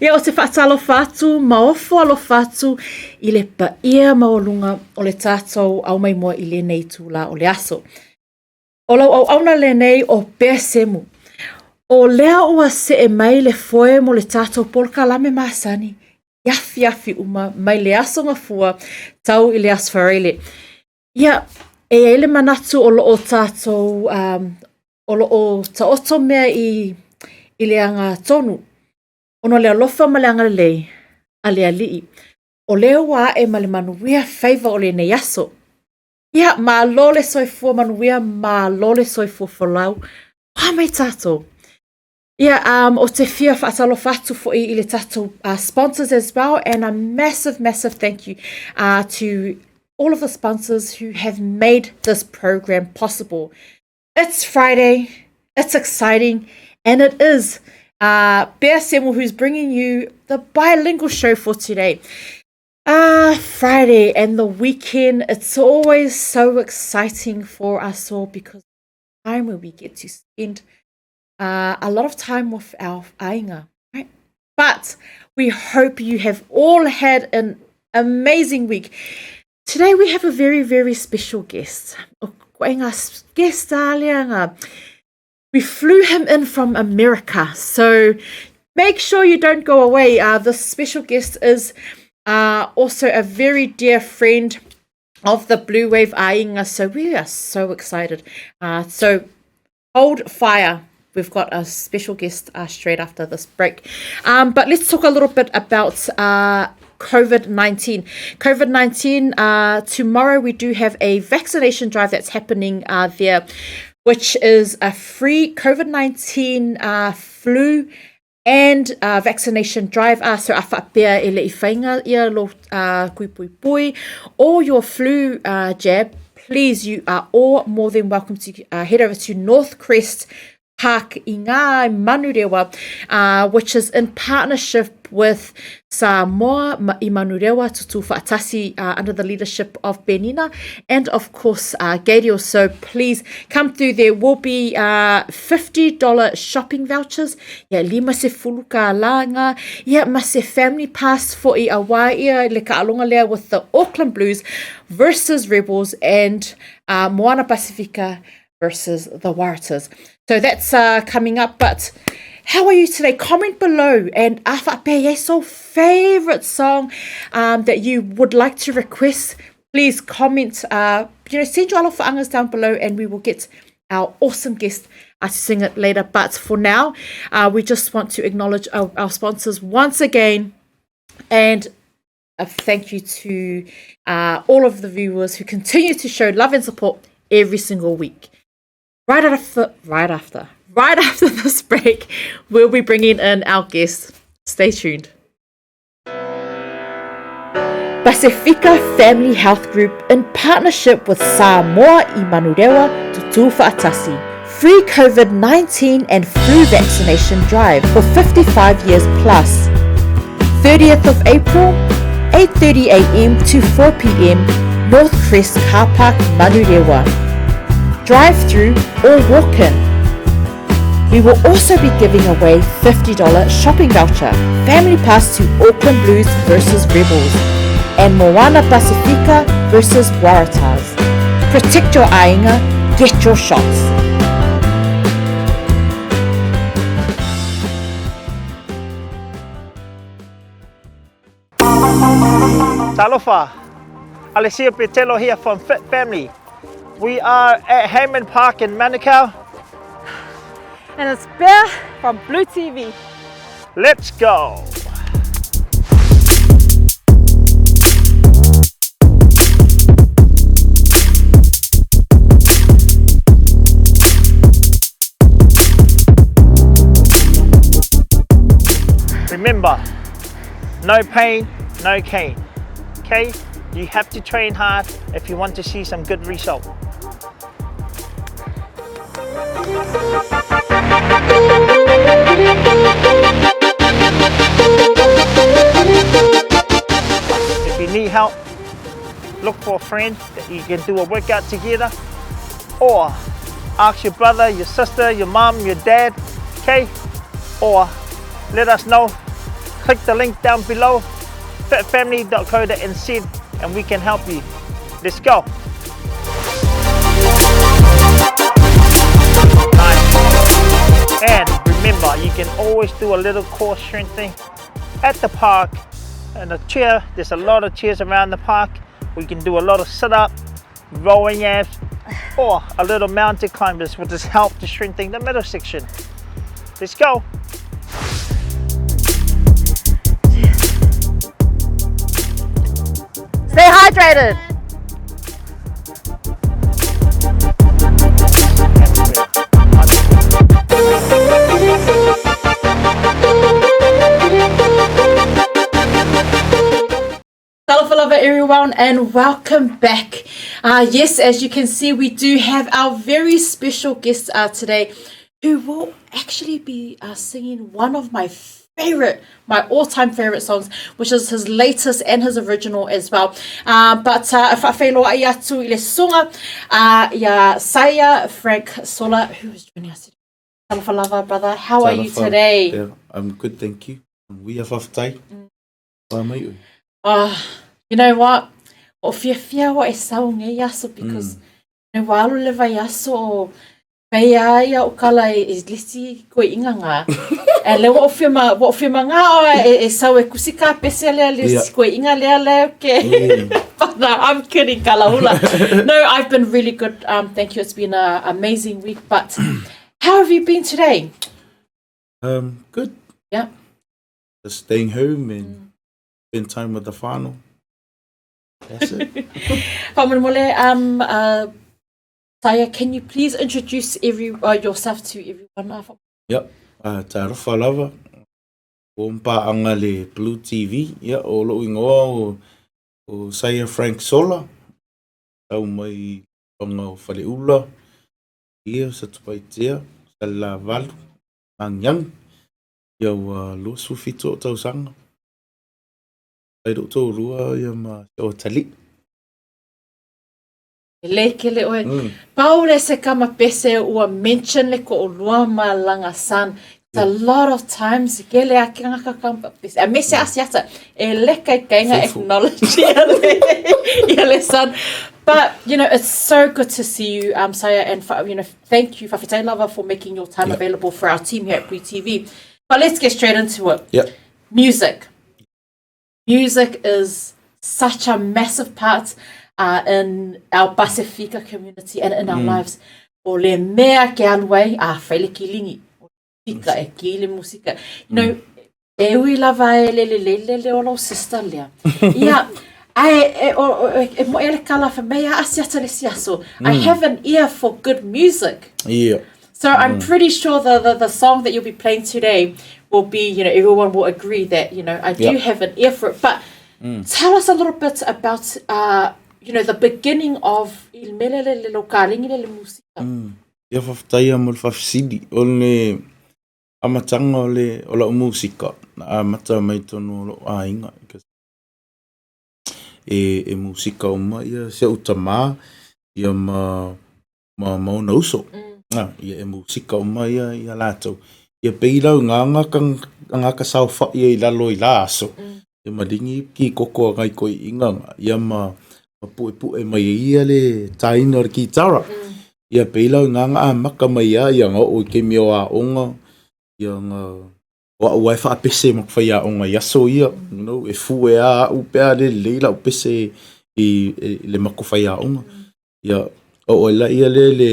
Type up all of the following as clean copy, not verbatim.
Ia, ou te faatalofa atu ma ofo alofa atu i le paia maualuga o le tatou aumaimoa i lenei itula o le aso. O lau auauna lenei o Bea Semu. O lea ua see mai le foe mo le tatou polokalame masani i afiafi uma mai le Aso Gafua tau i le Aso Faraile. Ia, e i ai le manatu o lo o tātou, um, o lo o taoto mea i, i le agatonu, ona o le alofa ma le agalelei a le Alii. O lea ua ae ma le manuia faiva o lenei aso. Ia, malo le soifua manuia, malo le soifua folau. O a mai tātou? Ia, um, ou te fia faatalofa atu foi i le tatou sponsors as well, and a massive, massive thank you to all of the sponsors who have made this program possible. It's Friday, it's exciting, and it is Bea Semu who's bringing you the bilingual show for today. Friday and the weekend, it's always so exciting for us all because time where we get to spend a lot of time with our aiga, right? But we hope you have all had an amazing week. Today we have a very, very special guest. Guest We flew him in from America, so make sure you don't go away. This special guest is also a very dear friend of the Blue Wave Aiga, so we are so excited. So hold fire. We've got a special guest straight after this break. But let's talk a little bit about COVID-19. COVID-19, tomorrow we do have a vaccination drive that's happening there, which is a free COVID-19 flu and vaccination drive. So a whaapea e le i whainga ia lo kui pui pui or your flu jab, please, you are all more than welcome to head over to Northcrest Park i ngā Manurewa, which is in partnership with Samoa i Manurewa Tutu Wha'atasi, under the leadership of Benina and of course Gadio. So please come through. There will be $50 shopping vouchers. Ia, lima se fulu ka langa. Ia, ma se family pass for i a wā ia le ka'alonga lea with the Auckland Blues versus Rebels and Moana Pasifika versus the Waratahs. So that's coming up, but how are you today? Comment below and a whaapea iai so favorite song that you would like to request. Please comment, send your alofaangas down below and we will get our awesome guest to sing it later. But for now, we just want to acknowledge our sponsors once again, and a thank you to all of the viewers who continue to show love and support every single week. Right after, right after, right after this break, we'll be bringing in our guests. Stay tuned. Pasifika Family Health Group in partnership with Samoa i Manurewa Tutu Fa'atasi. Free COVID-19 and flu vaccination drive for 55 years plus. 30th of April, 8:30 a.m. to 4 p.m., North Crest Car Park, Manurewa. Drive through or walk in. We will also be giving away $50 shopping voucher, family pass to Auckland Blues versus Rebels, and Moana Pasifika versus Waratahs. Protect your aiga, get your shots. Talofa, Alessio Petelo here from Fit Family. We are at Hayman Park in Manukau. And it's Bea from Blue TV. Let's go! Remember, no pain, no gain. Okay? You have to train hard if you want to see some good result. If you need help, look for a friend that you can do a workout together, or ask your brother, your sister, your mom, your dad, okay? Or let us know. Click the link down below, fitfamily.co.nz, and we can help you. Let's go. Nice. And remember, you can always do a little core strengthening at the park and a chair. There's a lot of chairs around the park. We can do a lot of sit-up, rowing abs, or a little mountain climbers, which just help to strengthen the middle section. Let's go. Stay hydrated. Talofa lava everyone and welcome back. Yes, as you can see, we do have our very special guest today who will actually be singing one of my favorite, my all-time favorite songs, which is his latest and his original as well. But whaawhailoa i atu i le sunga ia Saia Frank Sola, who is joining us today. Talofa lava, brother. How are you Talofa. today? Yeah, I'm good, thank you. We are whawhtai. Wā mai ui. Oh, you know what? O fiafia wa e sau ngei aso because mm. wā alu le vai aso o pei a ia o kala e, e lisi koe inga ngā. E le wa o whia ma, wa o whia ma ngā o e, e sau e kusi ka pese lea lisi yeah. koe inga lea lea ke. Mm. But no, I'm kidding, kala hula. No, I've been really good. Thank you. It's been an amazing week. But how have you been today? Good. Yeah. Just staying home and mm. spend time with the whānau. That's it. Whamolemole, Saia, can you please introduce yourself to everyone? Yep. Talofa lava. O mpa anga le Blue TV. Yeah, o lou ingoa o Saia Frank Sola. Tau mai tonga o Whaleula. Ia, sa Tupaitea, sa Lavalu, Angyang. Ia ua 27 o tausaga. Ai lou toalua ia ma si o tali'i. E le kele oe. Pau le se kama pese ua mention le ko'olua ma langa son. It's a lot of times kele a ke ngaka kama pese. A mese asiata e le kai kainga acknowledge ia le, ia le son. But, you know, it's so good to see you, Saia, and, you know, thank you, Whawhetai Lava, for making your time available for our team here at Blue TV. But let's get straight into it. Music. Music is such a massive part in our Pasifika community and in our lives. O le mea ke alu ai, a whai le kilingi. O musika, e ki le musika. You know, e ui lava e le le le le le o lau sister lea. Ia, ai, e, o, o, e, e mo e le kala wha mea asiata le siaso. I have an ear for good music. So I'm pretty sure the song that you'll be playing today will be, you know, everyone will agree that, you know, I do have an ear for it. But tell us a little bit about, you know, the beginning of il mele le le lokalingi le le musika. Ia whawhitaia mo le whawhisili o le amatanga o le o lau musika na amata mai tonu o lou aiga e e musika uma ia si au tamā ia ma ma ma ona uso. Mm. Ia e musika uma ia ia latou. Ia pei lau nganga ka ngaka saofa'i ai i lalo i la aso. Ia ma lingi ki koko a ngai koi inga ia ma ma pu'epu'e mai e ia le taina o le kitara. Ia pei lau nganga amaka mai ia ia nga o'o i kemi o a'oga ia nga o a'u ae fa'apese ma ku faiaoga i aso ia, you know, e fue a a'u pe a le lelei la'u pese i, i le mako faiaoga. Ia o'o ai laia lea i le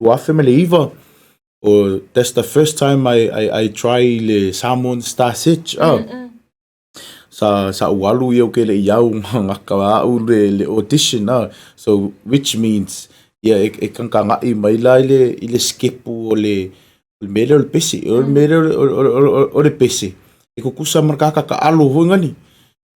2009, o that's the first time I try le Samoan Star Search, ah. Sa sa ou alu ia o ke leʻi au gaka a'u le audition ah. So which means ia e e kagakaga'i mai la i le i le sikepu o le o le mea lea o le pese. O le mea lea o le pese, e kukusa ma le kakakaʻalo foi gani.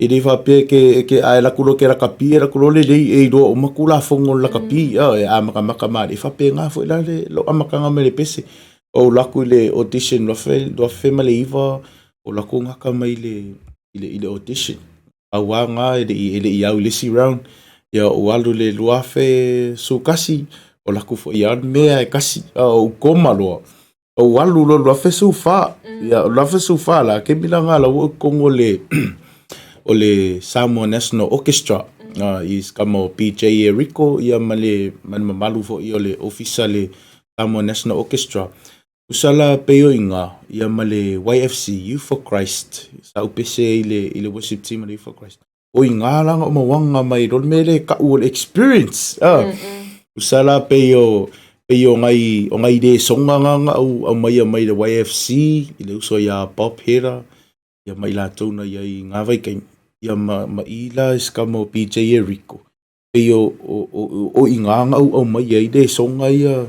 E le faapea e ke, e ke, a e laku loa ke lakapi, e laku loa lelei e iloa uma Tulafono o le lakapi, a e amakamaka malie. E faapena foi la le lou amataga mai le pese. O ou laku i le audition 2009, o laku gata mai le, i le, i le audition. Pau lava lena e le i, e le i au i le isi round. Ia ou alu i le 2011, o laku foi lava le mea e kasi, a ou koma loa. Ou alu loa 2014. Ia, o le 2014 la, kemi la ngā la ua kongo le, o le Samoa National Orchestra. I kama o PJ Eriko, ia ma le, ma le mamalu foi o le ofisa le Samoa National Orchestra. Usa la pei o inga, ia ma le YFC, Youth for Christ, sa upese i le, i le worship team o le Youth for Christ. O i ngā langa o mawanga mai lo le mea le ka'u o le experience. Ah. Usa la pei o pei o ngai o ngai le songa nga nga au au mai mai le YFC i le uso ia Bob Hera ia mai latou na ia i ngā vai kai ia ma ma i la is ka mo PJ Eriko. Pei o o o, o i ngā nga au au mai ia i le songa ia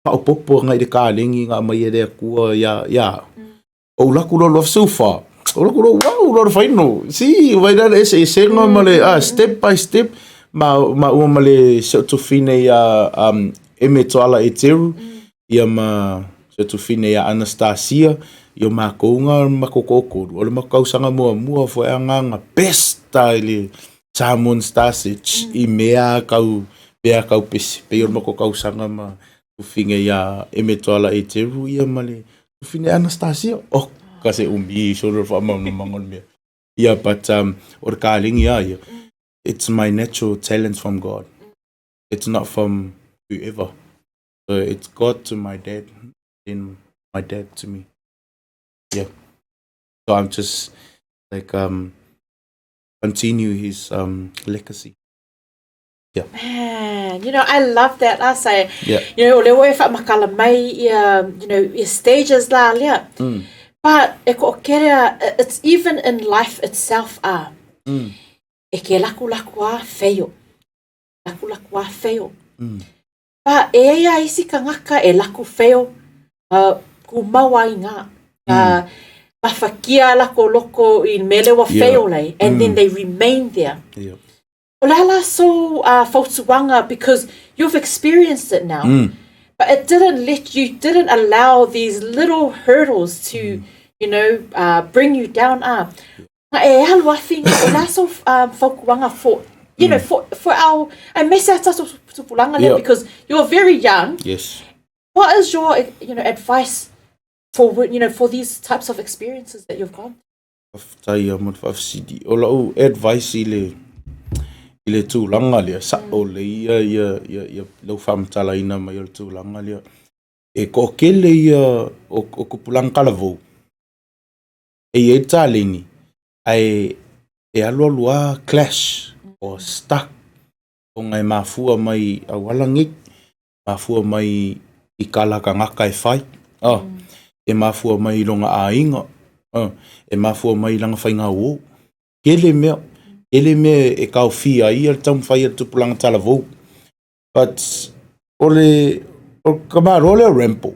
whaopopo ngai le kālengi ngā mai e le akua ia ia. O laku lo lo sofa. O laku lo wow lo final. Si vai la ese ese nga ma le ah step by step ma ma ua ma le se tufine ia eme toala e teru ia ma se tufine ia Anastasia ia ma ko nga ma ko ko ko o le ma kausanga mua mua fo e nga nga best le Samoan Star Search i mea kau mea kau pesi pe o le ma ko kausanga ma tufine ia eme toala e teru ia ma le Fine Anastasia. Oh, ka se umi solo fa ma ma mea. Yeah, but o le kālengi a ia. It's my natural talent from God. It's not from whoever. So it's God to my dad, then my dad to me. Yeah. So I'm just like continue his legacy. Yeah. Man, you know, I love that. I say, Yeah. you know, o le oe whaamakala mai ia, you know, ia stages la lea. But e ko kerea, it's even in life itself ah. E ke laku laku a feio. Laku laku a feio. But e ia isi kangaka e laku feio, ku mau ai ngā. Mawhakia lako loko i melewa feio lei, and then they remain there. Yeah. O le ala so fautuanga because you've experienced it now. But it didn't let you, didn't allow these little hurdles to, you know, bring you down. E alu afi o le so fautuanga for, you know, for our, I mess out tupulanga le because you're very young. Yes. What is your, you know, advice for, you know, for these types of experiences that you've gone? Faafetai ia mo le faafesili. O lau advice i le i le tulaga lea, sa'o lelei ia ia ia ia lau faamatalaina mai o le tulaga lea. E toatele ia o o tupulaga talavou, e i ai le taleni, ae e alualu lava clash or stuck ona e mafua mai auala nei, mafua mai i kala tagata e fai, oh, e mafua mai i lona aiga, oh, e mafua mai i lana faiga uō. Tele mea, tele mea e taofia ai ia le taumafai a le tupulaga talavou. But o le, o le tamaloa lea o Rambo,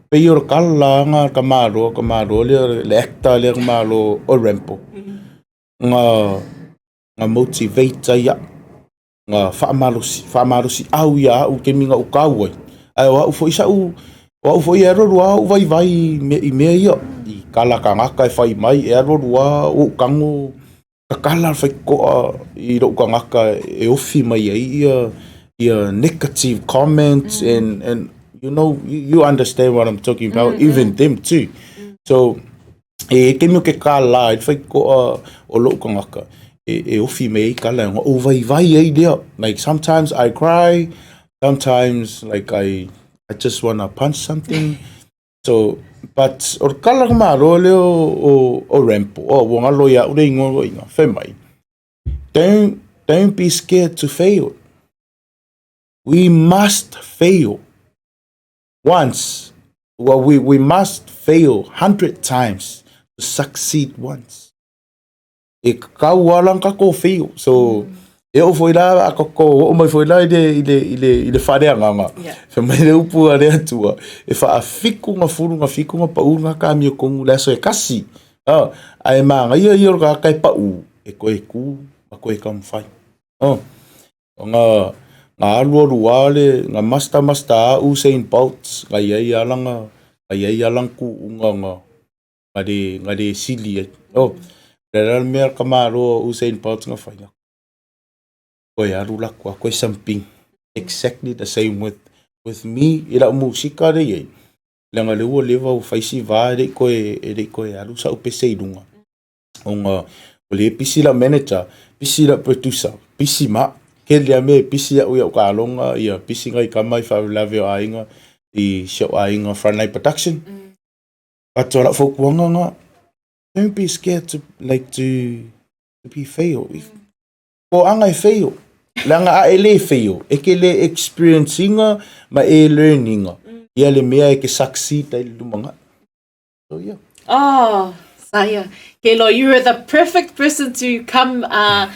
pei o le kala aga a le tamaloa, tamaloa lea, le actor lea tamaloa o Rambo, na, na motivate ai au, na faamalosi, faamalosi au ia au taimi na ou kau ai. Ae o au foi sa'u, o au foi e alualu lava ou vaivai i mea, i mea ia, i kala tagata e fai mai, e alualu lava ou tago tatala le faitotoa i lou tagata e ofi mai ai ia, ia negative comments and you know, you understand what I'm talking about, even them too. So, e taimi o ke kālā i le faitotoa o lou tagata, e, e ofi mai ai kala, ona ou vaivai ai lea. Like sometimes I cry, sometimes like I, I just wanna punch something. So, but o le kala ka malo lea o, o, o Rambo, oh, ua galo ia au le ingoa o inga, fai mai. Don't be scared to fail. We must fail once. Well, we must fail 100 times to succeed once. E kau ala ka ko fail. So, e oo foi la a koko oo mai foi la i le i le i le i le whareanganga. Yeah. Fai mai le upu a le Atua, e whaafiku nga fulu nga fiku nga pau nga ka mio kongu le aso e kasi. Oh, ae māngaia ia o le tagata e pau, e koe ku, ma koe taumafai. Oh, o nga nga alualu lava le nga master master a Usain Bolt nga i ai lava lana nga i ai lava lana tuuga nga nga le nga le sili ai. Oh, o le a le mea ka malo a Usain Bolt na fai, koe alu laku a koe something exactly the same with me i lau musika lea i ai. Leaga o lea ua leva ua fai si va e le i toe, e le i toe alu sau pese i luga. Ona o lea e pisi lau manager, pisi lau producer, pisi ma au. Tele lava mea e pisi au i au taaloga, ia pisi nai tama i faalavelave o aiga i si ou aiga Frontline Production. But o lau fautuaga lena, don't be scared to like to to be fail. If, toaga e fail. Leaga a e le fail, e ke le experience ina ma e learn ina ia le mea e ke succeed ai i le lumanai. So yeah. Oh, Saia. Kelo, you are the perfect person to come uh,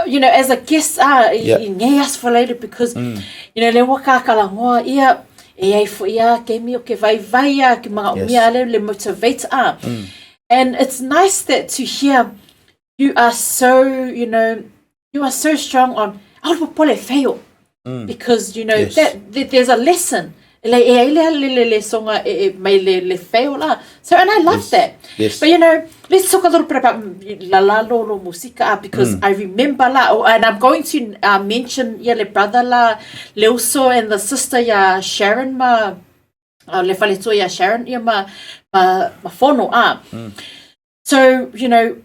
you know, as a guest ah, i, yeah. i ngei as for later because, mm. you know, le waka kala ia, e ai fo ia, ke mi o ke vai vai a, ke mga yes. umia le, le motivate ah. Mm. And it's nice that to hear you are so, you know, you are so strong on, aolo popole fail. Mm. Because, you know, yes. that, that there's a lesson. Le e ai le le le le songa e, e mai le le fail la. So and I love yes. that. Yes. But you know, let's talk a little bit about la la lo lo musika ah, because mm. I remember la oh, and I'm going to uh, mention yeah le brother la Leuso and the sister ya Sharon ma uh, le faletua ya Sharon ia ma ma, ma fono ah. Mm. So, you know,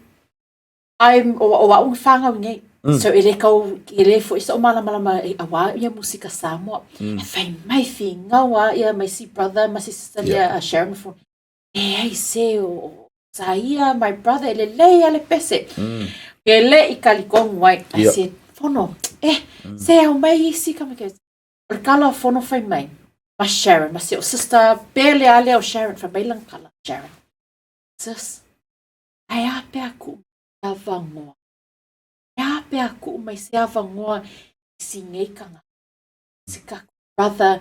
I'm, o, o au whāngau nei. Mm. So e le kau, e le fo i malamalama e awa ia musika Samoa. Mm. E whai mai fi ngaua ia mai si brother, mai si sister yeah. ia Sharon fo. E ai se o sa ia my brother e le lei ale pese. Mm. E le i kalikong wai. I yeah. said, fono, eh, mm. se au mai isi kama ke. O le kala o fono whai mai. Ma Sharon, ma se o sister, pele ale o Sharon, whai mai lang kala, Sharon. Sis, ae a pea kuʻu mai avangoa? E a pea kuʻu mai se avangoa i si ngei kanga? Se ka brother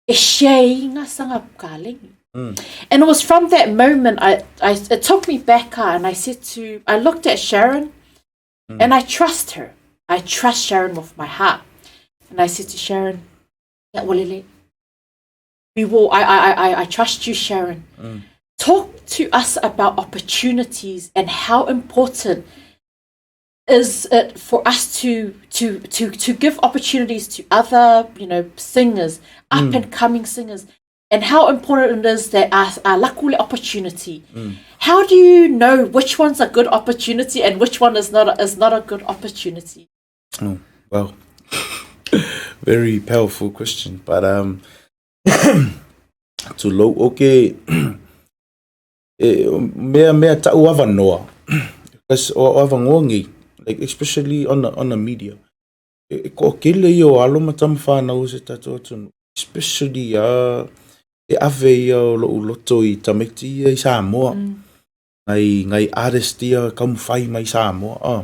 e share i nga sanga kalengi. Mm. And it was from that moment I, I it took me back uh, and I said to I looked at Sharon mm. and I trust her. I trust Sharon with my heart. And I said to Sharon, yeah, walele, we will I I I, I trust you, Sharon. Mm. Talk to us about opportunities and how important is it for us to to to to give opportunities to other you know singers up mm. and coming singers and how important it is that our, our lakule opportunity mm. how do you know which one's a good opportunity and which one is not a, is not a good opportunity oh well very powerful question but um to low okay e, mea mea ta'u avanoa because o avanoa nei like especially on the, on the media e, e ko'okele ia o alo ma tama whānau o se tātou atunuu especially a e ave ia o lo'u loto i tamaiti ia i Samoa mm. ngai ngai artist ia kaumawhai mai Samoa oh.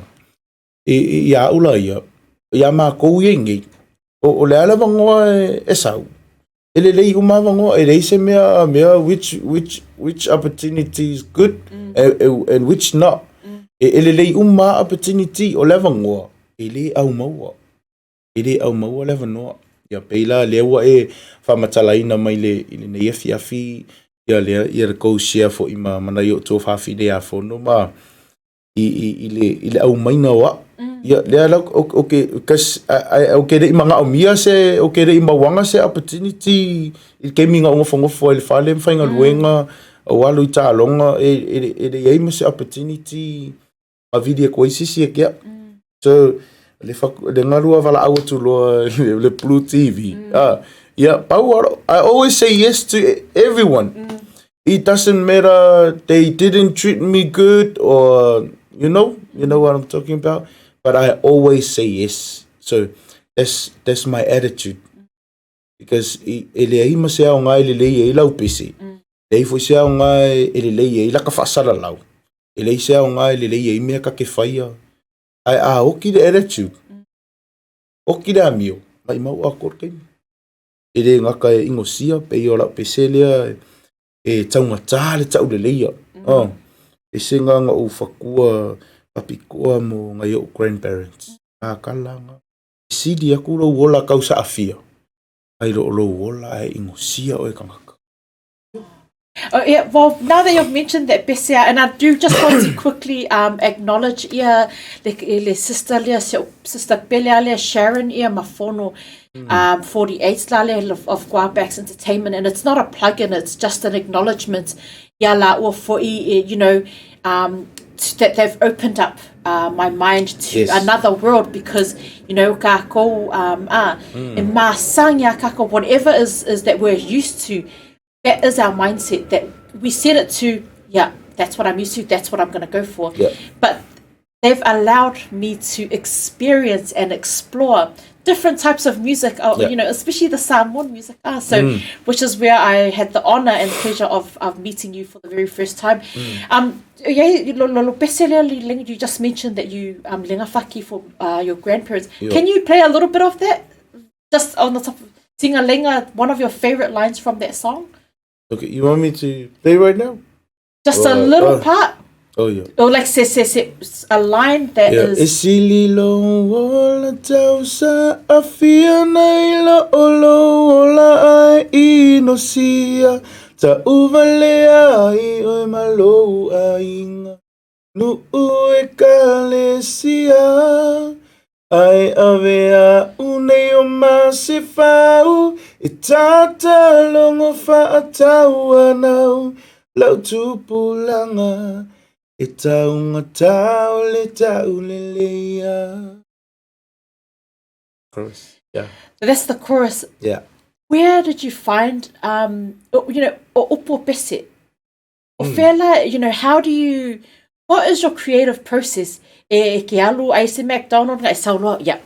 I, i, ia a'u la ia iā mākou ia nei o, o le a le avanoa e, e sau e lelei uma avanoa e leai se mea mea which which which opportunity is good mm. and, and which not mm. e, e lelei uma opportunity o le avanoa e le aumaua e le aumaua le avanoa ia pei la lea ua e faamatalaina mai le i lenei afiafi ia lea ia le kou share foʻi ma ma nai o'o tuafafine ia fono ma i, i, i, le, i le aumaina o au. Mm. Ia, lea la, o, o ke, kas, o ke lei manaomia se, o ke lei mauaga se opportunity i le taimi na ou nofonofo ai i le fale ma faigaluega, mm. o alu i taaloga, e, e, e leai ma se opportunity ma vili atu ai se isi ia te au. Mm. So, le, fa, le galu a valaau atu loa le, le Blue TV. Mm. Ah, yeah, pau, I always say yes to everyone. Mm. It doesn't matter they didn't treat me good or you know, you know what I'm talking about. But I always say yes. So that's that's my attitude. Because e, e leai ma se aoga e lelei ai lau pese. Mm. Leai foi se aoga e lelei ai laka faasalalau. E leai se aoga e lelei ai mea ka ke whaia. Ai a oki le attitude. Mm. Oki le amio. Mai mau a kore kaimi. E le gaka e ingosia, pei o lau pese lea e taugatā le tauleleia. Mm. Oh, e se nganga o whakua papikoa mo ngai o grandparents. Mm. A kala nga. Sili aku lou ola kau saafia. Ai lo lou ola e ingosia o e kangaka. Oh, yeah, well, now that you've mentioned that, Bessia, and I do just want to quickly acknowledge ia le, le sister lea, sister Pele lea, Sharon ia Mafono, 48 la lea of Guabax Entertainment, and it's not a plug-in, it's just an acknowledgement ia la ua foi, that they've opened up my mind to another world because, kākou, e masangi a kākou, whatever is that we're used to, that is our mindset, that we set it to, yeah, that's what I'm used to, that's what I'm going to go for. But they've allowed me to experience and explore different types of music, especially the Samoan music. So, which is where I had the honor and pleasure of meeting you for the very first time. Yeah, lo pese lea li you just mentioned that you legafaki for your grandparents. Can you play a little bit of that? Just on the top of sing a lega, one of your favorite lines from that song? Okay, you want me to play right now? Just a little part. Oh, yeah. Or like say, a line that is. E sililo o la tausa a fia nei la olo o la ai inosia ta uvalea ai oe malo ainga nu e kalesia ai avea unei o masefau e tata longo whaatau anau lau tupulanga e taunga tau le tau le lea. Chorus. Yeah. That's the chorus. Yeah. Where did you find, o upo pese? O whela, how do you, what is your creative process? E ke alu ai se McDonald ngai sauloa, yeah.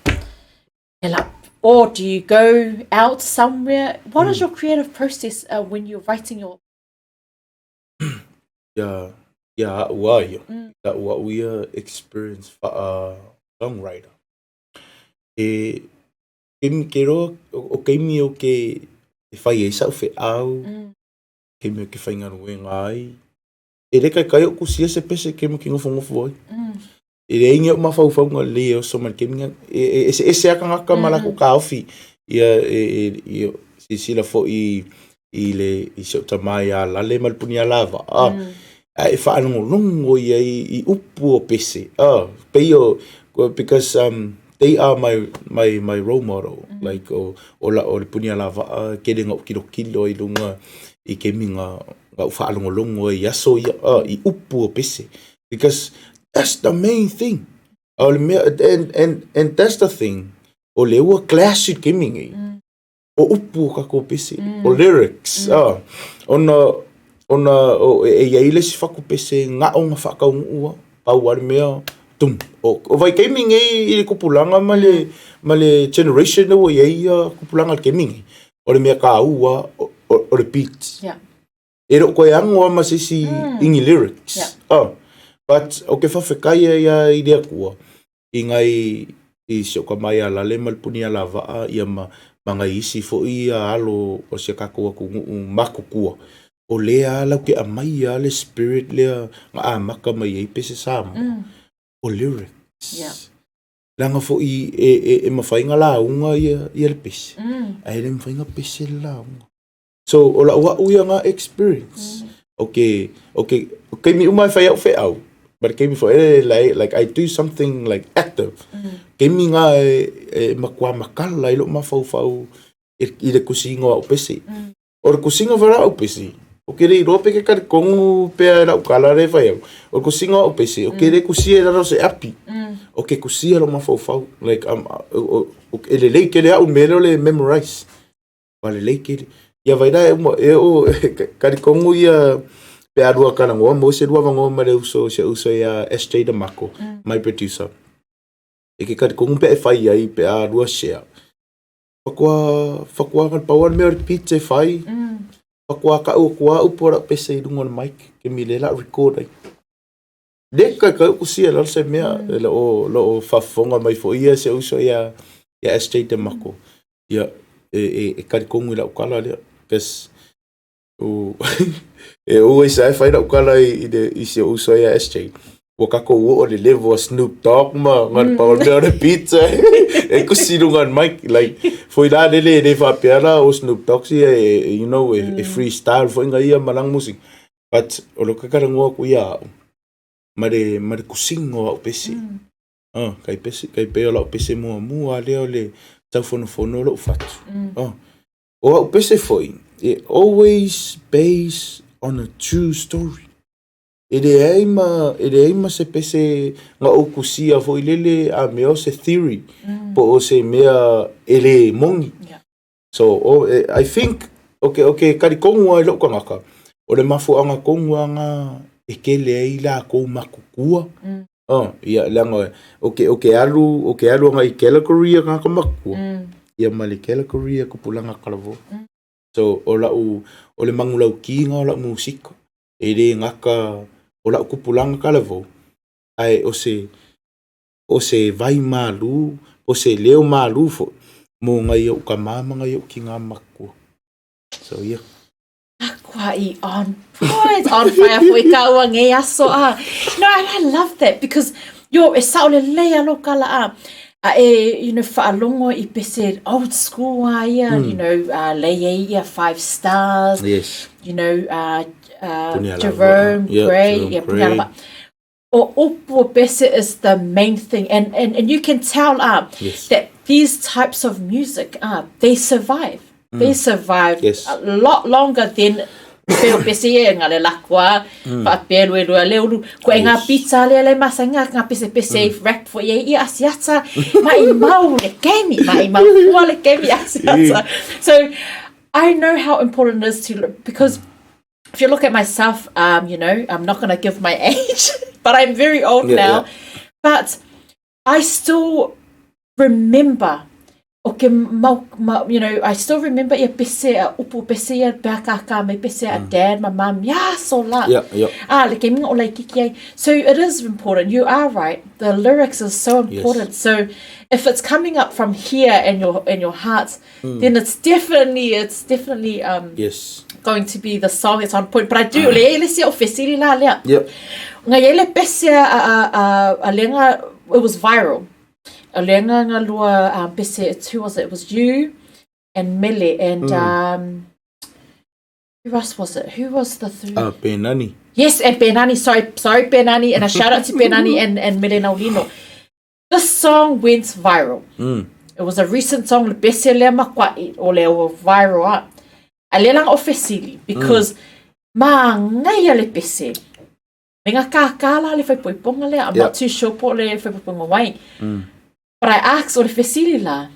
Ela, or do you go out somewhere? What is your creative process when you're writing your... Yeah, ua ia. La ua uia experience fa songwriter. E ke ke ro o ke mi o ke e whai e sau fe au, ke mi o ke whai ngaro e ngai. E reka kai o kusia se pese ke mo ki ngofo ngofo ai. E re ingi o mawhau ngā le o so man ke minga e se ese aka ngaka malako ka ofi ia e e si sila fo i le i se tamai a lale malpuni a lava. A e whaalongolongo ia i upu o pese. Peio, because they are my role model. Like o la o le puni a lava a kere ngau kilo kilo i lunga i ke minga ngau whaalongolongo i aso ia i upu o pese. Because that's the main thing. O le mea, and that's the thing. O le ua clash i ke mingi. O upu o kako pese. O lyrics. Ona o e ia ile si whaku pese ngā o ngā whakau ngua, pau are mea, tum. O vai kei mingi i le kupulanga ma le generation o ia ia kupulanga le kei mingi. O le mea ka ua, o le beat. E ro koe angoa ma sisi ingi lyrics. But o ke whawhekai ia i rea kua, i ngai i si o ka mai a lale ma le puni a lava a ia ma ngai isi fo i a alo o se kako aku nguu makukua. O lea lau ke amai a le spirit lea ngā a maka mai ei pese Samoa. O lyrics. Langa fo i e mawhainga la unga ia le pese. A e le mawhainga pese le la unga. So o la ua uia ngā experience. Okay, okay, okay mi umai whai au wheau. But kei mi fo e like I do something like active. Kei mi ngā e makua makala i lo mawhau i le kusinga o pese. O le kusinga wara o pese. O ke rei rope ke kare kongu pea e lau kala re whai au. O le kusinga o pese. O ke re kusia e raro se api. O ke kusia lo mawhau. Like, o e le lei kere au mele o le memorize. Wa le lei kere. Ia vaira e uma, e o, kare kongu ia pea rua karangoa, mo se rua vangoa ma le uso, se uso ia SJ Damako, my producer. E ke kare kongu pea e whai ai, pea rua share. Whakua ngā pau mea o le pizza e whai. Whakua ka ua kua upo ra pese i runga o le mic, ke mi le la record ai. Le kai kai usia la se mea, le o lo o whafonga mai fo ia se uso ia SJ Damako. Ia e kare kongu i la ukala lea. Because o e always ai whai la ukala i se uso ia SJ. Ua kakou oo le level a Snoop Dogg ma ma le pau o le mea o le pizza e kusi i luga o le mic like foi la lele e le faapea la o Snoop Dogg sia e you know e, e freestyle foi nga ia ma lana musika but o lo kakalanoa aku ia a'u ma le ma le kusiga o a'u pese ah kai pese kai pei o la'u pese muamua lea o le taufonofono o lo'u fatu ah o a'u pese foi it always based on a true story. E leai ma, e leai ma se pese na ou kusia foi lele a mea o se theory po o se mea e le moni. So, o, e, I think, o ke, o ke talitonu lava i lou tagata, o le mafuaaga tonu lava na e tele ai latou makukua, oh, ia, leaga o ke, o ke alu, o ke alu agai i category a tagata matua, ia ma le category a tupulaga talavou. So, o lau, o le manulauti na o lau musika. E le gata o la'u tupulaga talavou, ae o se, o se vai malū, o se leo malū foi mo nai o'u tamā ma nai o'u tinā matua. So yeah. Akuaʻi on point, on fire foi ka ua ngei aso a. No, and I love that because yo, e sao lelei a lou kala a. A e, you know, whaalogo i pese old school a ia, you know, lei ai ia Five Stars. Yes. You know, Jerome Grey, Jerome yeah, Grey. O upu o pese is the main thing. And, and, and you can tell yes. that these types of music, they survive. They survive yes. a lot longer than peo pese e ngā le lakua, mm. wha pelu e lua le ulu. Ko e ngā pizza le le masa ngā, ngā pese pese mm. rap fo ia i asiata, ma i mau le kemi, ma i mau fua le kemi asiata. So, I know how important it is to, because if you look at myself, um, you know, I'm not going to give my age, but I'm very old yeah, now. Yeah. But I still remember o ke mau, ma, you know, I still remember ia pese a upu pese ia pea kākā mai pese a mm. dad, my mum, yeah, so la. Yeah, yeah. Ah, le ke minga o lai kiki ai. So it is important. You are right. The lyrics is so important. Yes. So if it's coming up from here in your in your heart, mm. then it's definitely it's definitely um yes. going to be the song it's on point. But I do mm. le le sia o fesili la lea. Yep. Nga ye le pese a a a, a lenga it was viral. A lenga nga lua um, pese it's who was it? It was you and Mele and mm. um who else was it? Who was the three? Benani. Yes, and Benani. Sorry, sorry, Benani. And a shout out to Benani and, and Mele Naulino. This song went viral. Mm. It was a recent song, le pese lea makuaʻi, o le ua viral a. A le langa o fesili, because mm. māngaia le pese. Me ngā kākā la le whaipoiponga lea, I'm yeah. not too sure po le whaipoiponga wai. Mm. But I asked o le fesili la,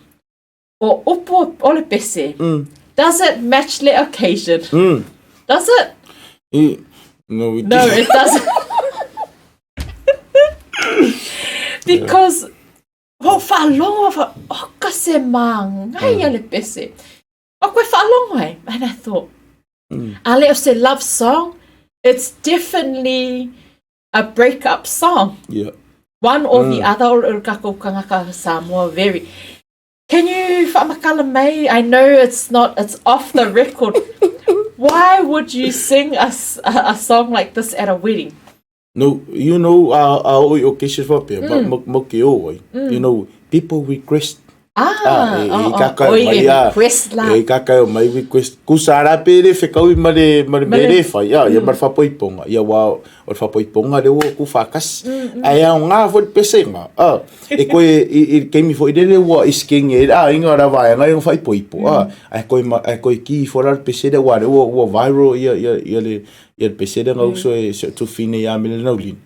o upu o le pese, mm. does it match le occasion? Mm. Does it? I, no, it no, it doesn't. Because yeah. whaalogo, wha, oh, ka se māngaia mm. le pese. O koe whaalogo ai. And I thought, mm. a le o se love song, it's definitely a breakup song. Yeah. One or mm. the other, o kako kangaka Samoa, very. Can you whaamakala mai? I know it's not, it's off the record. Why would you sing a, a, a song like this at a wedding? No, you know, a, a o i o kese whapea, mm. ma, ma, ke o ai. Mm. You know, people request Ah, ah e, e oh, oh, mai, a, request la. E kakae o mai request. Kusa ara pe le whekau i mare, mare mere whai, ia, ia mm. mare whapoiponga. Ia wā, o le whapoiponga le ua ku whakasi. Mm, mm. Ai au ngā fo le pesenga. Ah, e koe, i, i keimi fo i lele ua i skengi e, ah, inga ra vae, ngai ngā whaipoipo. Mm. Ah, ai koe, ma, ai koe ki fo la le pesere, wā le ua, ua viral ia, ia, ia le, ia le pesere ngā mm. uso e se tufine ia mele naulini.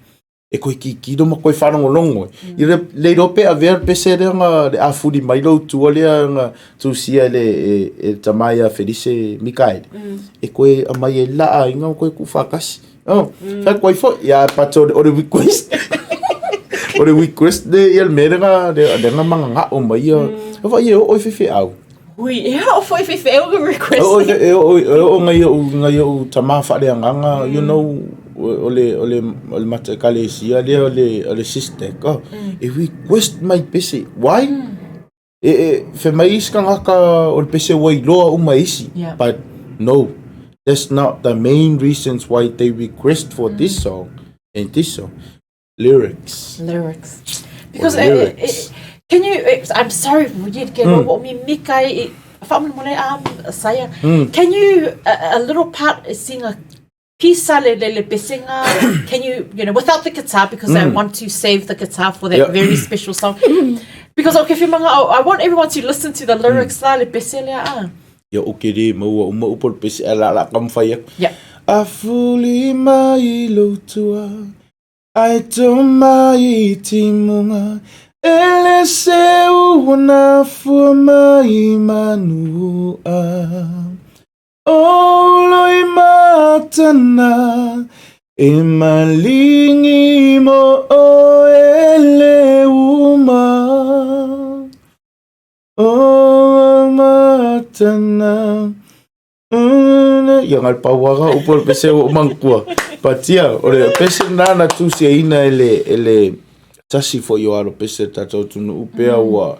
E koe kikilo ma koe faalogologo ai. Mm. I le, le iloa pe avea le pese lea na le afuli mai lou tua lea na tusia e le e, e tama ia Felise Mikaele. Mm. E koe aumai e la aiga ma koe tuufaatasi. Oh, mm. Fai koe foi ia but o le request. o le request le ia le mea lea lea na magagao mai ia. Mm. Fa ia oo i faifeau. Ui, e oo foi faifeau le request. E oo e oo e oo ngai o'u ngai o'u tamā faaleagaga mm. you know o le o le o le mata ekalesia lea o le o le SISTEC oh. Mm. E request mai pese. Why? Mm. E e fai mai isi tagata o le pese ua iloa uma e isi. Yeah. But no. That's not the main reasons why they request for mm. this song and this song. Lyrics. Lyrics. Because lyrics. It, it, can you, it, I'm sorry, you get mm. mi mika i, whaamole saya. Can you, a, a little part, sing a pisa le, le, le pesenga, can you, you know, without the guitar, because mm. I want to save the guitar for that yep. very special song. Because okay, I want everyone to listen to the lyrics mm. la le pese lea ah. Ia o ke le maua uma upu o le pese a la la ka mawhai aku. Yeah. A fuli mai lo tua Ai tō mai timunga E le se uana fua mai manu a O loi matana E malingi mo o e le uma O matana Ia ngai pauaga upu o le pese o mangkua. But yeah, o le pese na na tusiaina e le, e le tasi foi o alo pese tatou atunuu pea ua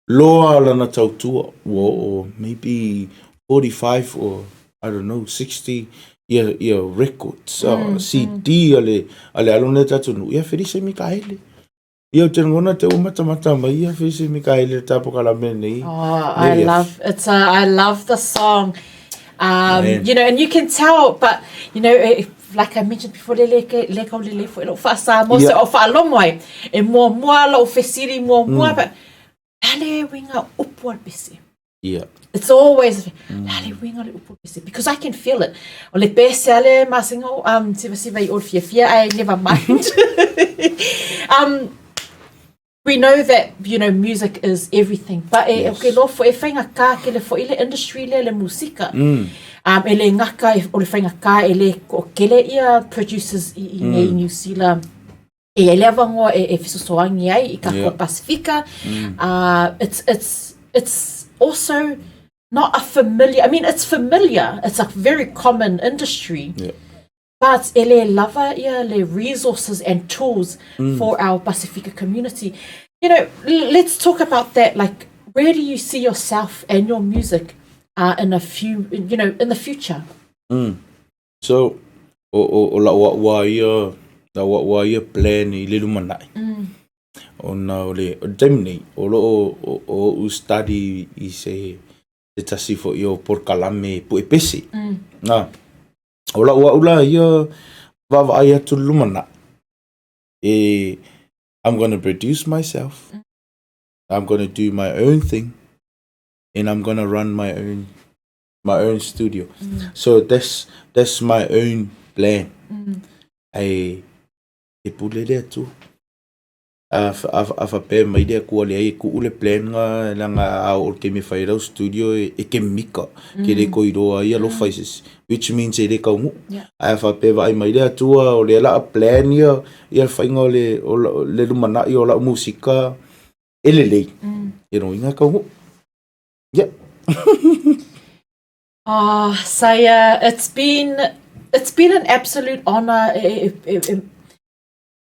loa lana tautua ua oo maybe 45 or I don't know 60 ia ia records mm, CD a le a le alo nei tatou atunuu ia Felise Mikaele. Ia ou te lagona te ua matamata mai ia Felise Mikaele le tapokalame nei. Oh, I love it's a, I love the song. Um, you know, and you can tell, but you know, if, like I mentioned before, le le ke le kau le le fo lo fa sa mo se o fa longo ai. E mua mua lo fesili mua mua, but lale winga upu al pese. Yeah. It's always lale winga le upu pese because I can feel it. O le pese ale masinga um siva siva i o fia fia I never mind. um we know that you know music is everything but e yes. okay lo fo e whainga kā ke le fo i le industry le le musika. Mm. Um e le ngaka e, o le whainga kā e le ko kele ia producers i, i mm. nei New Zealand E ai le avangoa e, e fesoasoani ai i ka yeah. Pasifika. Mm. Uh, it's, it's, it's also not a familiar, I mean, it's familiar. It's a very common industry. Yeah. But e le lava ia le resources and tools mm. for our Pasifika community. You know, let's talk about that. Like, where do you see yourself and your music uh, in a few, you know, in the future? Mm. So, o, o, o la'u a'u a ia, la'u a'u a ia plan i le lumana'i. Mm. Ona o le, o le taimi nei, o lo'o o, o o'u study i se, se tasi fo'i o polokalame pu'epese. Mm. Na, o la'u a'u la ia vaavaai atu le lumana'i, e, I'm gonna produce myself, mm. I'm gonna do my own thing, and I'm gonna run my own my own studio. Mm. So that's that's my own plan. Mm. Ai e pule le atu. A a a faapea mai le Atua leai e tuu le plan nga leaga a oo i le taimi e fai ai lau studio e e kemika ke le toe iloa ai alofa i se isi which means e le taunuu. Ae a faapea e vaai mai le Atua o lea o le a plan ia ia le faiga o le o le lumanai o lau musika e lelei, e lona uiga e taunuu. Yeah. Oh, Saia, it's been it's been an absolute honor e, e, e,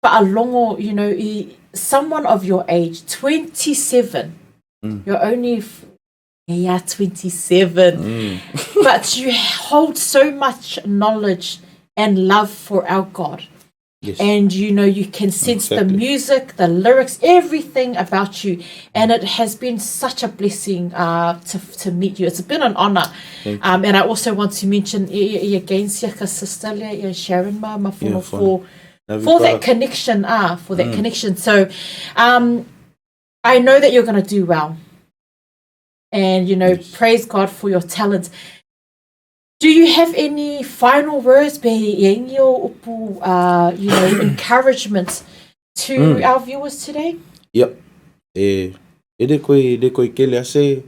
whaalongo, you know, i someone of your age, 27. Mm. You're only yeah, 27. Mm. but you hold so much knowledge and love for our God. Yes. And you know, you can sense exactly. the music, the lyrics, everything about you. And it has been such a blessing uh, to, to meet you. It's been an honor. Um, and I also want to mention again, sister, Sharon Ma, ma for, for that connection, ah, for that mm. connection. So um, I know that you're going to do well. And, you know, yes. praise God for your talent. Do you have any final words, pe upu, uh, you know, encouragement to mm. our viewers today? Yep. E, e le koe, le koe kele ase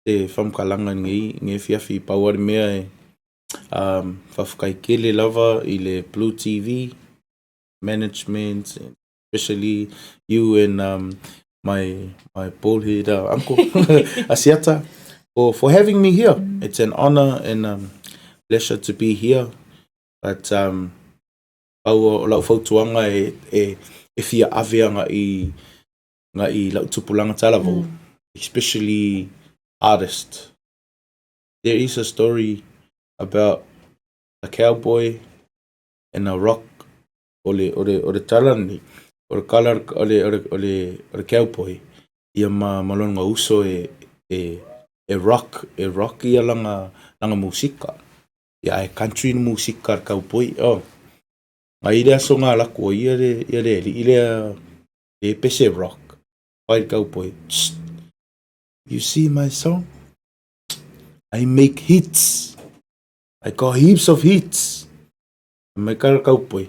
te whamkalanga ngi, ngi fiafi pau mea e um, whawhakai kele lava i le Blue TV management, especially you and um, my my bald head uh, uncle Asiata for for having me here. Mm. It's an honor and um, pleasure to be here. But um, pau o lau fautuaga e, e, e fia ave agai i lau tupulaga talavou, mm. especially artist. There is a story about a cowboy and a rock. O le, o le, o le tala lenei. O le kala o le, o le, o le, o le cowboy, ia ma, ma lona uso e, e, e rock, e rock ia lana, lana musika. Ia ae country le musika a le cowboy, oh. Mai le aso nga laku o ia le, ia le alii lea, le pese rock. Fai le cowboy, Tst, you see my song? I make hits. I got heaps of hits. Mai ka le kaupoi.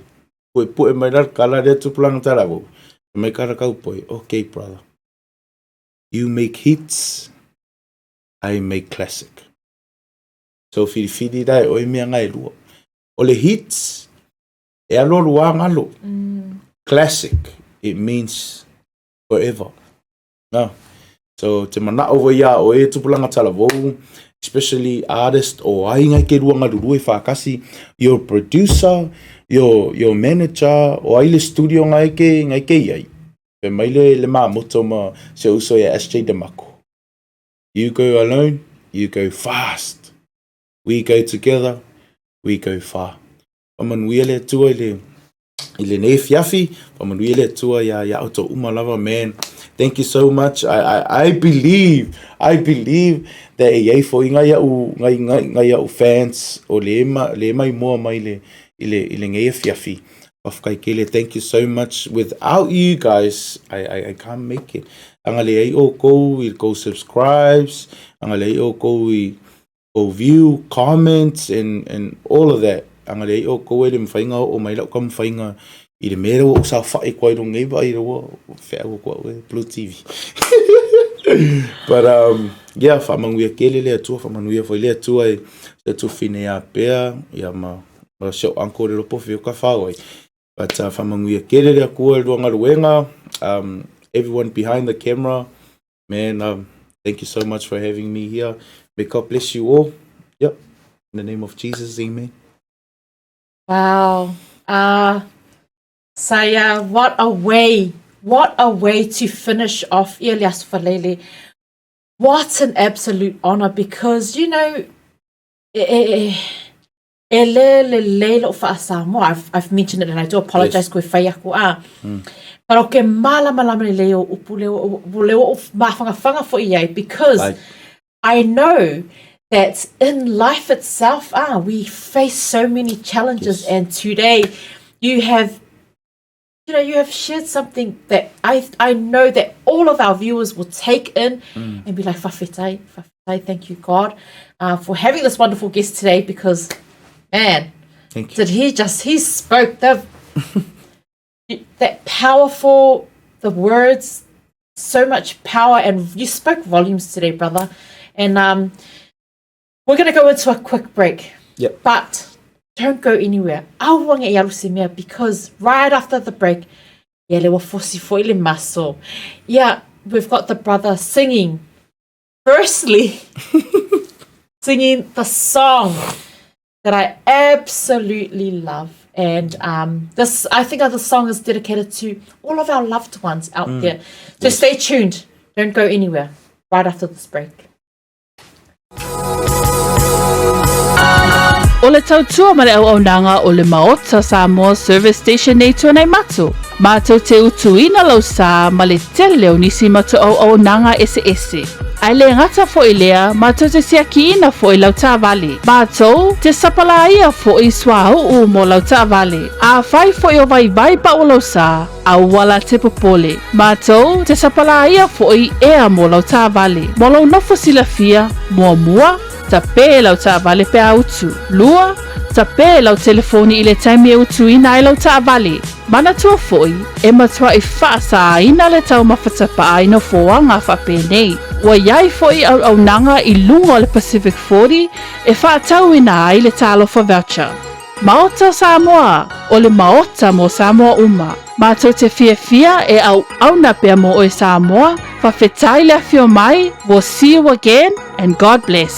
Puepue mai la le kala lea tupulaga talavou. Mai ka le kaupoi. Okay, brother. You make hits, I make classic. So filifili la e oe mea nga e lua. O le hits, e alualu lava galo. Classic, it means forever. Na. So te manao foi iā oe e tupulaga talavou, especially artist o ai ngai ke lua galulue whakasi, your producer, your, your manager, o ai le studio ngai ke, ngai ke iai. Fai mai le, le mamoto ma se uso ia SJ DeMarco. You go alone, you go fast. We go together, we go far. Whamanuia le Atua i le, i lenei afiafi, whamanuia le Atua ia, ia outou uma lava, man. Thank you so much. I, I, I believe, I believe that e iai foi ngai au, ngai, ngai, ngai au fans o le ma, le mai moa mai le, i le, i lenei afiafi. Whawhetai tele, thank you so much. Without you guys, I, I, I can't make it. Anga le ai oukou i kou subscribes, anga le ai oukou i kou view, comments and, and all of that. Anga le ai oukou e le mawhai nga oo mai lau ka mawhai nga i le mea ua ou saofai koa i runga nei vaai ua feau aku au e Blue TV. But um, yeah, whaamanuia kele le Atua, whaamanuia foi le Atua e se atu whine ia pea, ia ma, ma se o uncle le lopo whio ka whao ai. But uh, whaamanuia kele le Atua e lua ngaluenga, um, everyone behind the camera, man, um, thank you so much for having me here. May God bless you all. Yep. In the name of Jesus, amen. Wow. Uh, Saia, what a way, what a way to finish off ia le Aso Faraile. What an absolute honor because, you know, e, e, e, e le lelei lo'u faa-Samoa. I've, I've mentioned it and I do apologize yes. koe whai aku a. But o ke mālamalama lelei o upu le o, le o mawhangawhanga fo i ai because I, I know that in life itself, ah, we face so many challenges yes. and today you have you know, you have shared something that I I know that all of our viewers will take in and be like, Fa'afetai, fa'afetai, thank you, God, uh, for having this wonderful guest today because, man, Thank you. did he just, he spoke the, that powerful, the words, so much power, and you spoke volumes today, brother. And um, we're going to go into a quick break. Yep. But don't go anywhere. Aua ne i alu se mea because right after the break, ia le ua fosi foi le maso. Yeah, we've got the brother singing. Firstly, singing the song that I absolutely love. And um, this, I think the song is dedicated to all of our loved ones out there. So stay tuned. Don't go anywhere. Right after this break. O le tautua ma le auaunaga o le Maota Samoa Service Station nei Tuanaimato, mātou te utuina lau sā ma le tele o nisi matou auaunaga eseese. Ae le gata foi lea, mātou te siakiina foi lau taavale. Mātou te sapalāia foi suauu mo lau taavale. Afai foi o vaivai pau lau sā, Aua la te popole. Mātou te sapalāia foʻi ea mo lau taavale. Mo lou nofo silafia, muamua, tapē lau taavale pe a utu. Lua, tapē lau telefoni i le taimi e utuina ai lau taavale. Manatua foʻi, e matuaʻi faasāina le taumafa tapaa i nofoaga faapenei. Ua iai foʻi auaunaga i luga o le Pacific 40 e faatauina ai le Talofa Voucher. Maota Samoa, o le Maota mo Samoa uma. Matou te fiafia e auauna pea mo oe Samoa, fawhetai le afio mai, we'll see you again and God bless.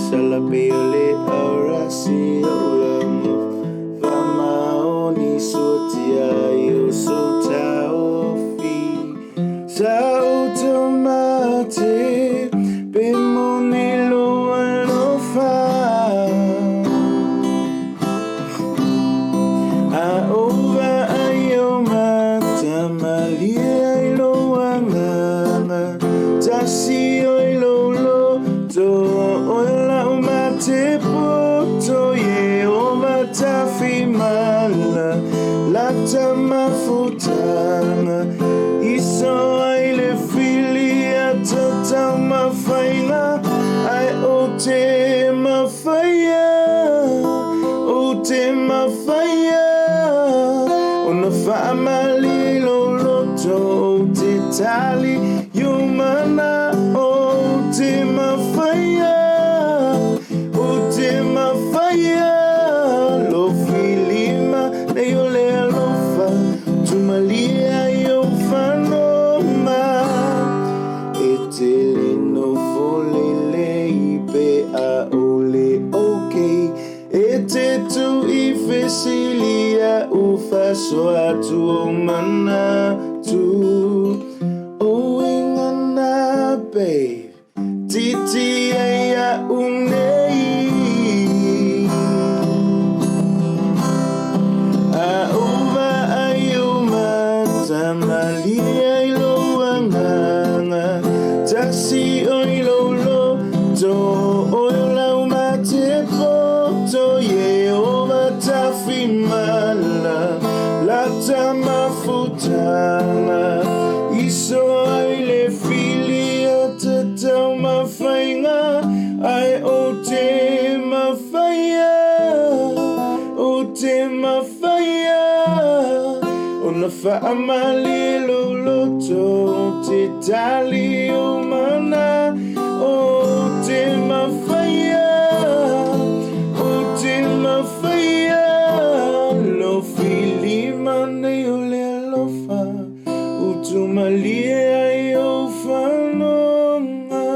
sala pei o le aurasi o ula Faamaoni suatia i o sou taofi Sa outou mate pe moni lou alofa A ou vaai o mata malie ai lou agaga Tasi oi lou loto oi lau mate poto Ieova tafimala lata mafutaga Iso ai le fili a tautaumafaiga Ae ou te mafaia, ou te mafaia Ona faamalie lou loto ou te tali i ou manao Ou te mafaia, ou te mafaia Lou filima nei o le alofa Tumalie ai ou fanoma E te le nofo lelei pe ʻaʻole okay E te tu i fesili aʻu faasoa atu ou manatu O uiga na babe Titi ai iaʻu nei A ou vaai ou mata malie ai lou agaga Tasi oi lou loto oi o lau mate poto Ieova tafimala lata mafutaga Iso ai le fili a tatau mafaiga Ae ou te mafaia, ou te mafaia Ona faamalie lou loto ou te tali ou mana Ou te mafaia, ou te mafaia Lou filima nei o le alofa Utu malie ai ou whanonga.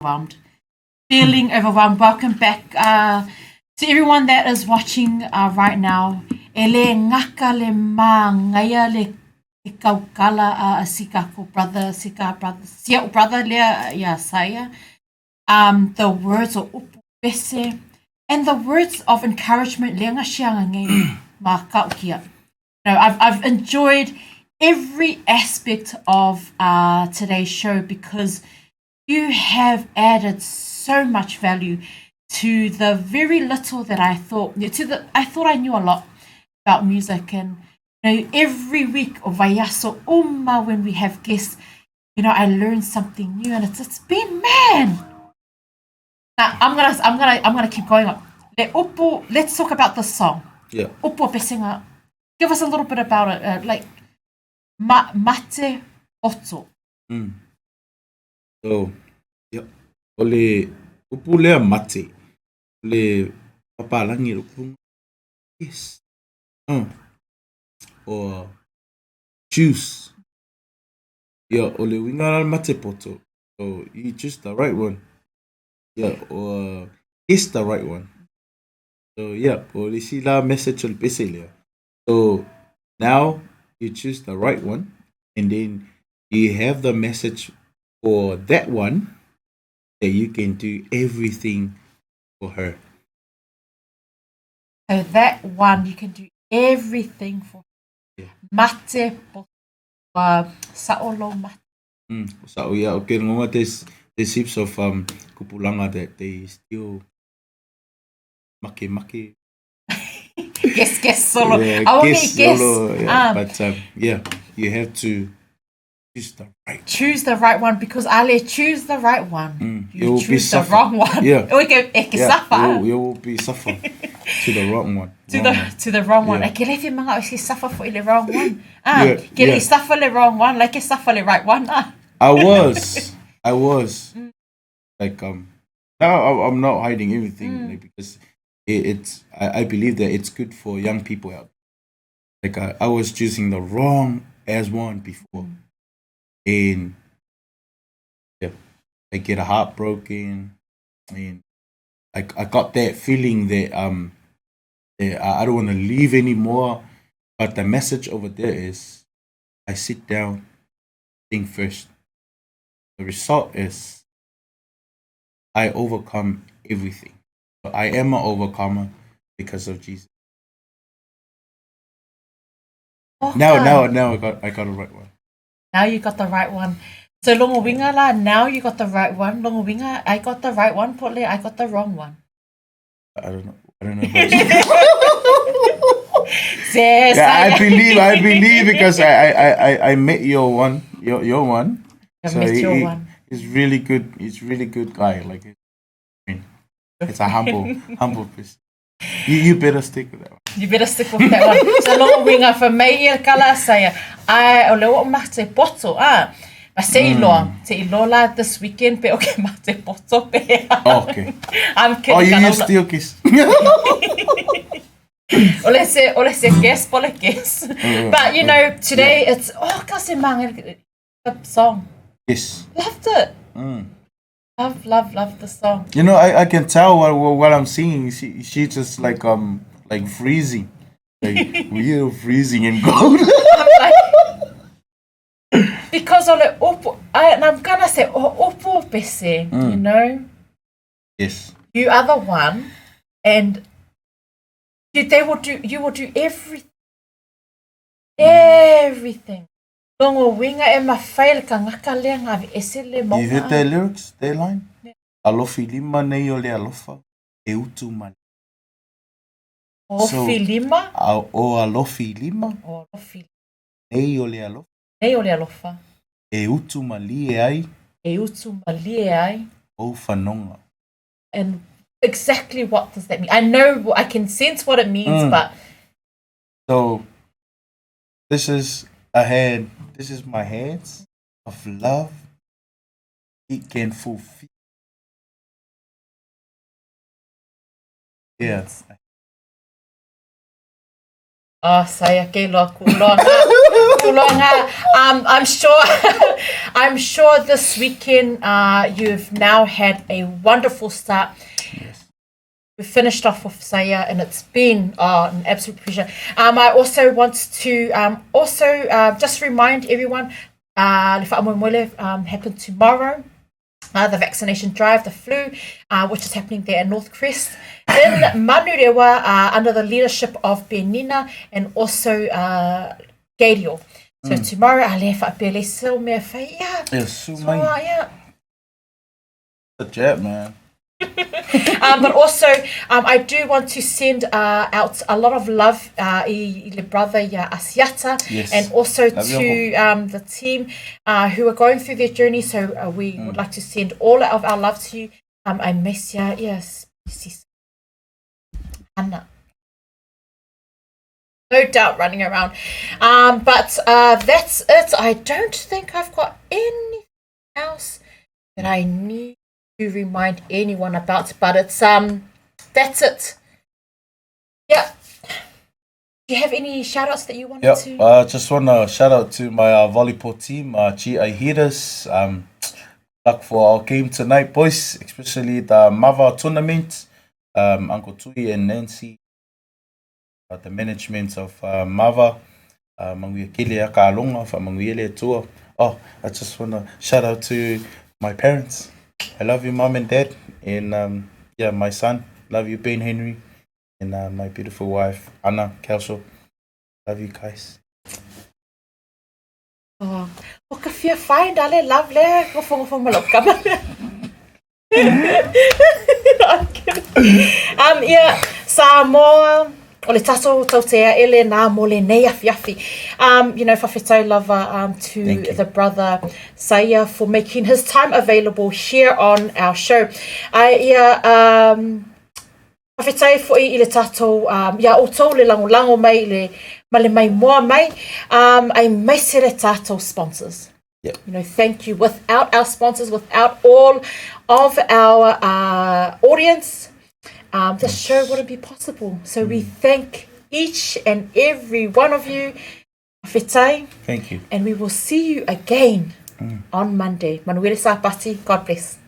Overwhelmed. Feeling overwhelmed. Welcome back uh, to everyone that is watching uh, right now. E le ngaka le māngaia le ke kaukala a a sika ko brother, sika brother, sia brother lea ia Saia. Um, the words o upu pese and the words of encouragement lea nga sianga ngei ma kaukia. You know, I've, I've enjoyed every aspect of uh, today's show because you have added so much value to the very little that I thought to the I thought I knew a lot about music and you know every week o vaiaso uma when we have guests you know I learn something new and it's it's been man now I'm gonna I'm gonna I'm gonna keep going on Le upu let's talk about the song Yeah. Upu o pesenga give us a little bit about it uh, like ma, mate poto Mm. So, yeah. O le upu lea mate, o le papalangi le upu. Yes. Or juice. Ia, o le uiga la mate poto. So you choose the right one. Yeah, or is the right one. So yeah, o le isi la message o le pese lea. So now you choose the right one and then you have the message for that one that you can do everything for her. So that one you can do everything for. Yeah. Mate po sa'o lou mate. So yeah, okay, ngoma there's heaps of kupulanga that they still make make. Guess guess solo. Yeah, I want guess guess. solo, yeah, but yeah, you have to choose the right. Choose the right one because Ale choose the right one. Mm, You you will be choose the suffer. wrong one. Yeah. Oi ke e ke Yeah, suffer. you will be suffer to the wrong one. To Wrong the one. to the wrong one. Yeah. E ke le fi manga o se suffer for le wrong one. Ah, Yeah, ke le yeah. suffer le wrong one, like suffer le right one. Ah. I was, like now I'm not hiding everything like, because it's I believe that it's good for young people out. Like I was choosing the wrong as one before, and yeah, I get a heartbroken, and I got that feeling that that I don't want to leave anymore. But the message over there is, I sit down, think first. The result is, I overcome everything. I am an overcomer because of Jesus. Now, now I got the right one. Now you got the right one. So longo winga la, now you got the right one. Longo winga, I got the right one. Pole, I got the wrong one. I don't know. I don't know. About you. Yes, Yeah, I believe because I met your one, your one. I met your one. He's really good. He's really good guy. Like, it's a humble, humble person. You better stick with that one. You better stick with that one. So longo winga for me ia kala saya. Ai o le o mate poto ah. Ma se iloa, se iloa la this weekend pe okay mate poto pe. Okay. I'm kidding. Oh, you Kana use ula- still kiss. Ole se ole se guess pole guess. But you know today it's oh kasi manga the song. Yes. Loved it. Love love love the song. You know, I can tell what I'm seeing. She just like freezing, like real freezing and cold. I'm like, because ole opo, and I'm gonna say o opo pese, you know, Yes. you are the one, and you, they will do. You will do everything, everything. Longo winga e mawhai le kangaka lea ngā ese le You heard maunga. their lyrics, their line? Alofi lima nei o le alofa, e utu ma. O So- filima. O alofi lima O alofi nei o le alofa, nei o le alofa. e utu malie ai E utu malie ai. o whanonga. And exactly what does that mean? I know, I can sense what it means, but So this is a hand. This is my hands of love. It can fulfill. Yeah. Oh, saya ke loa ku loa ngā, ku loa ngā. I'm sure, I'm sure this weekend you've now had a wonderful start. Yes. We finished off with Saya, and it's been an absolute pleasure. I also want to also just remind everyone, le whaamoemoe happen tomorrow. The vaccination drive, the flu, which is happening there at Northcrest in Manurewa, under the leadership of Benina and also Gario. So tomorrow, ale whaapele so mea whai, yeah. Yes, so So, my yeah. the jet, man. But also, I do want to send out a lot of love i le brother ia Asiata, Yes. and also Love to you. the team who are going through their journey. So we would like to send all of our love to you. I miss ya, yes, sis. Anna. No doubt running around. But that's it. I don't think I've got anything else that I need to remind anyone about, but it's that's it. Yeah. Do you have any shout outs that you wanted Yep. to? Just want to shout out to my volleyball team, GI Hitters. Luck for our game tonight, boys, especially the Mava tournament. Um, Uncle Tui and Nancy, uh, the management of uh, Mava, uh, Manguia Kele Akalonga, Whamanguia Le Atua. Oh, I just want to shout out to my parents. I love you, mom and dad. And um, yeah, my son. Love you, Ben Henry. And uh, my beautiful wife, Anna Kelso. Love you guys. Oh, o ka fia find ale love le ngofongofo ma lau kama. I'm kidding. Um, ia, Samoa, o le tatou tautea ele nā mo le nei afiafi. Um, you know, whawhetau lava um, to the brother Saia for making his time available here on our show. Uh, ia, um, Whawhetai foi i le tatou, um, iā outou le lagolago mai i le, ma le maimoa mai, um, aemaise le tatou sponsors. Yep. You know, thank you. Without our sponsors, without all of our uh, audience, um, this show wouldn't be possible. So mm. we thank each and every one of you. Whawhetai. Thank you. And we will see you again mm. on Monday. Manuele Sapati, God bless.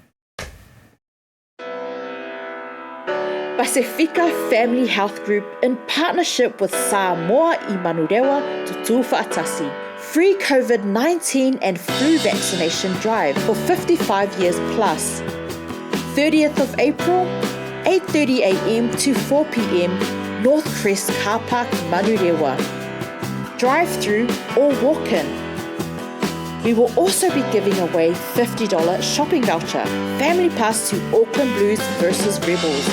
Pasifika Family Health Group in partnership with Samoa i Manurewa Tutū Fa'atasi. Free COVID-19 and flu vaccination drive for 55 years plus. 30th of April, 8.30am to 4pm, North Crest Car Park, Manurewa. Drive through or walk in. We will also be giving away $50 shopping voucher, family pass to Auckland Blues versus Rebels,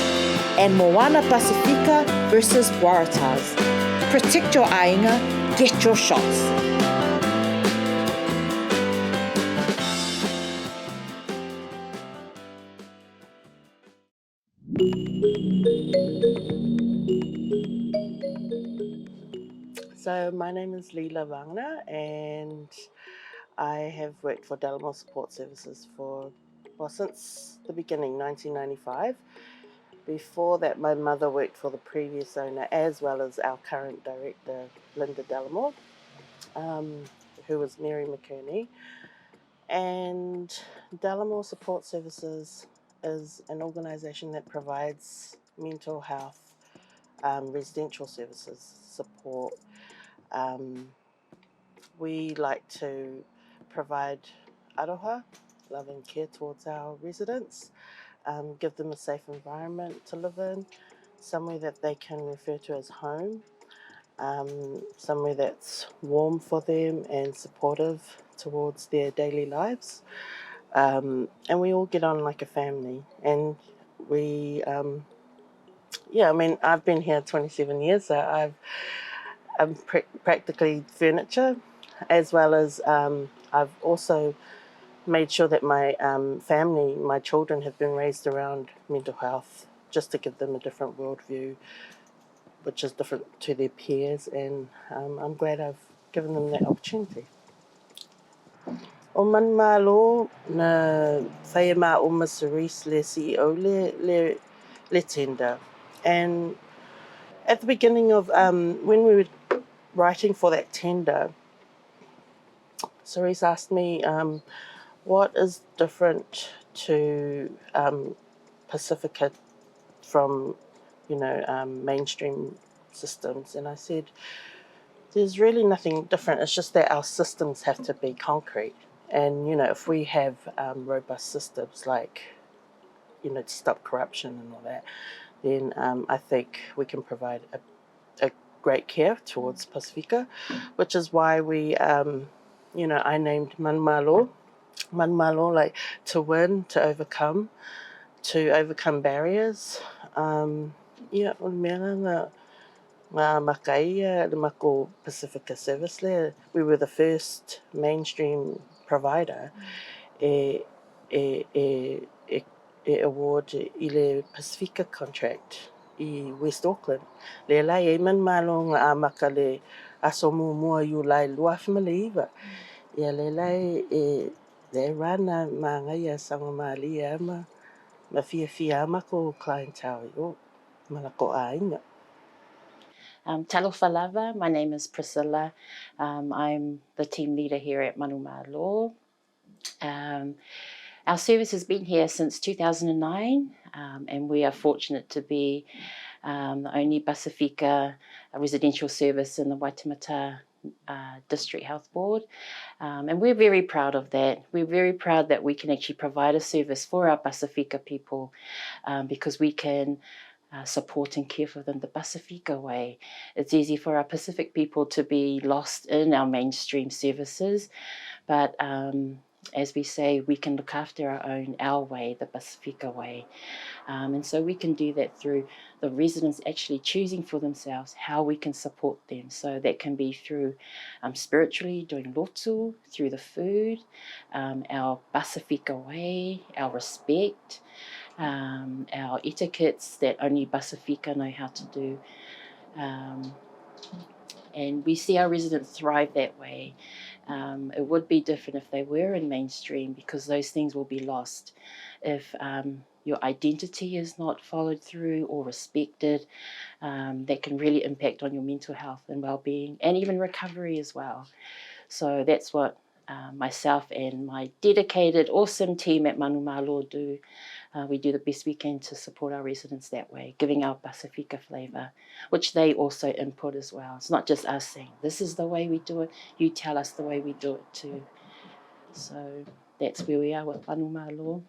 and Moana Pasifika versus Waratahs. Protect your aiga, get your shots. So my name is Leela Wagner and I have worked for Delamore Support Services for, well, since the beginning, 1995. Before that, my mother worked for the previous owner as well as our current director, Linda Delamore, um, who was Mary McKerney. And Delamore Support Services is an organisation that provides mental health, um, residential services support. Um, we like to provide aroha, love and care towards our residents, um, give them a safe environment to live in, somewhere that they can refer to as home, um, somewhere that's warm for them and supportive towards their daily lives. Um, and we all get on like a family. And we, um, yeah, I mean, I've been here 27 years, so I've, I'm pr- practically furniture, as well as um, I've also made sure that my um, family, my children, have been raised around mental health, just to give them a different worldview, which is different to their peers. And um, I'm glad I've given them that opportunity. O Manumalo na whai ma o Miss le CEO le, le, le tender. And at the beginning of um, when we were writing for that tender, Cerise asked me, um, what is different to um, Pacifica from, you know, um, mainstream systems? And I said, there's really nothing different. It's just that our systems have to be concrete. And, you know, if we have um, robust systems like, you know, to stop corruption and all that, then um, I think we can provide a, a great care towards Pasifika, which is why we, um, you know, I named Manumalo, Manumalo, like to win, to overcome, to overcome barriers. Um, yeah, o le mea la ngā makaia, le mako Pasifika Service le, we were the first mainstream provider e, e, e, e, e award i le Pasifika contract i West Auckland. Le lai e man malo ngā amaka le aso mua i ulai 2009. Ia le lai e le rana mā ngai sanga malia ma ma fia fia ama ko clientele o mana ko āinga. Um, talofa lava, my name is Priscilla. Um, I'm the team leader here at Manumalo. Um, Our service has been here since 2009 um, and we are fortunate to be um, the only Pasifika residential service in the Waitemata uh, District Health Board. Um, and we're very proud of that. We're very proud that we can actually provide a service for our Pasifika people um, because we can uh, support and care for them the Pasifika way. It's easy for our Pacific people to be lost in our mainstream services, but um, as we say, we can look after our own, our way, the Pasifika way. Um, and so we can do that through the residents actually choosing for themselves how we can support them. So that can be through um, spiritually, doing lotu, through the food, um, our Pasifika way, our respect, um, our etiquettes that only Pasifika know how to do. Um, and we see our residents thrive that way. Um, it would be different if they were in mainstream because those things will be lost. If um, your identity is not followed through or respected, um, that can really impact on your mental health and well-being and even recovery as well. So that's what uh, myself and my dedicated, awesome team at Manumalo do. Uh, we do the best we can to support our residents that way, giving our Pasifika flavour, which they also input as well. It's not just us saying, this is the way we do it, you tell us the way we do it too. So that's where we are with Manumalo.